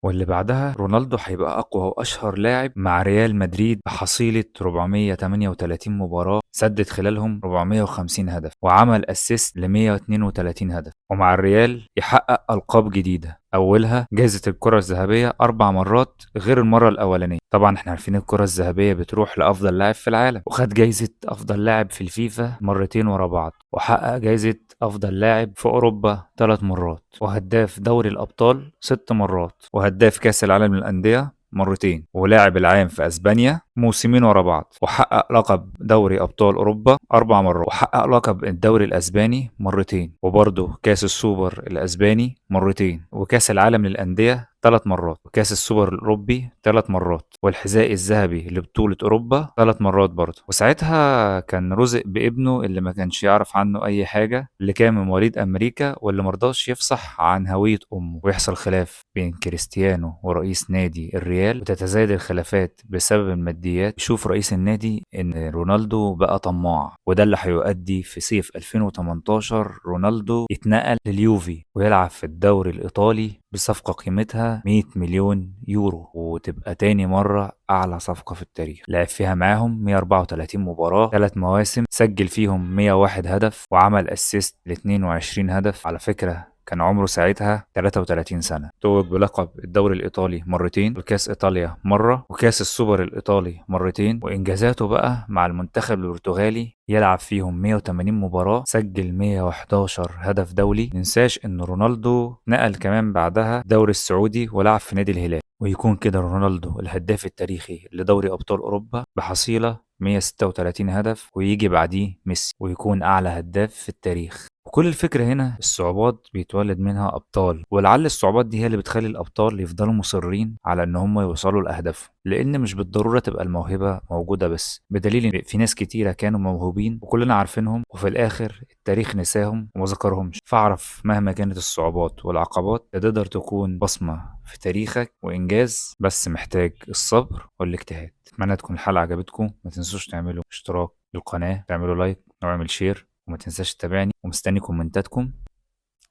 واللي بعدها رونالدو هيبقى أقوى وأشهر لاعب مع ريال مدريد بحصيلة 438 مباراة سدد خلالهم 450 هدف وعمل assist ل 132 هدف. ومع الريال يحقق ألقاب جديدة، أولها جائزة الكرة الذهبية 4 مرات غير المرة الأولانية. طبعا احنا عارفين الكرة الذهبية بتروح لأفضل لاعب في العالم، وخد جائزة أفضل لاعب في الفيفا مرتين ورا بعض، وحقق جائزة أفضل لاعب في أوروبا 3 مرات، وهداف دوري الأبطال 6 مرات، وهداف كأس العالم للأندية مرتين، ولاعب العام في أسبانيا موسمين ورا بعض، وحقق لقب دوري أبطال أوروبا 4 مرات، وحقق لقب الدوري الأسباني مرتين، وبرضه كأس السوبر الأسباني مرتين، وكأس العالم للأندية 3 مرات، وكأس السوبر الأوروبي 3 مرات، والحذاء الذهبي لبطولة أوروبا 3 مرات برضه. وساعتها كان رزق بابنه اللي ما كانش يعرف عنه أي حاجة، اللي كان من مواليد أمريكا واللي مرضاش يفصح عن هوية أمه. ويحصل خلاف بين كريستيانو ورئيس نادي الريال، وتتزايد الخلافات بسبب الماديات. يشوف رئيس النادي إن رونالدو بقى طماع، وده اللي هيؤدي في صيف 2018 رونالدو يتنقل لليوفي ويلعب في الدوري الإيطالي بصفقة قيمتها 100 مليون يورو، وتبقى تاني مرة أعلى صفقة في التاريخ. لعب فيها معاهم 134 مباراة، 3 مواسم، سجل فيهم 101 هدف وعمل assist ل 22 هدف. على فكرة كان عمره ساعتها 33 سنة. توج بلقب الدوري الإيطالي مرتين، وكاس إيطاليا مرة، وكاس السوبر الإيطالي مرتين. وإنجازاته بقى مع المنتخب البرتغالي يلعب فيهم 180 مباراة، سجل 111 هدف دولي. ننساش إن رونالدو نقل كمان بعدها الدوري السعودي ولعب في نادي الهلال، ويكون كده رونالدو الهداف التاريخي لدوري أبطال أوروبا بحصيلة 136 هدف، ويجي بعديه ميسي ويكون أعلى هداف في التاريخ. وكل الفكرة هنا الصعوبات بيتولد منها أبطال، ولعل الصعوبات دي هي اللي بتخلي الأبطال يفضلوا مصرين على إن هم يوصلوا لأهدافهم، لأن مش بالضرورة تبقى الموهبة موجودة بس، بدليل إن في ناس كتيرة كانوا موهوبين وكلنا عارفينهم، وفي الآخر التاريخ نساهم وما ذكرهمش. فاعرف مهما كانت الصعوبات والعقبات تقدر تكون بصمة في تاريخك وإنجاز، بس محتاج الصبر والاجتهاد. أتمنى تكون الحلقة عجبتكم، ما تنسوش تعملوا اشتراك للقناة، تعملوا like وعمل share، وما تنساش تتابعني، ومستني كومنتاتكم.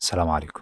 السلام عليكم.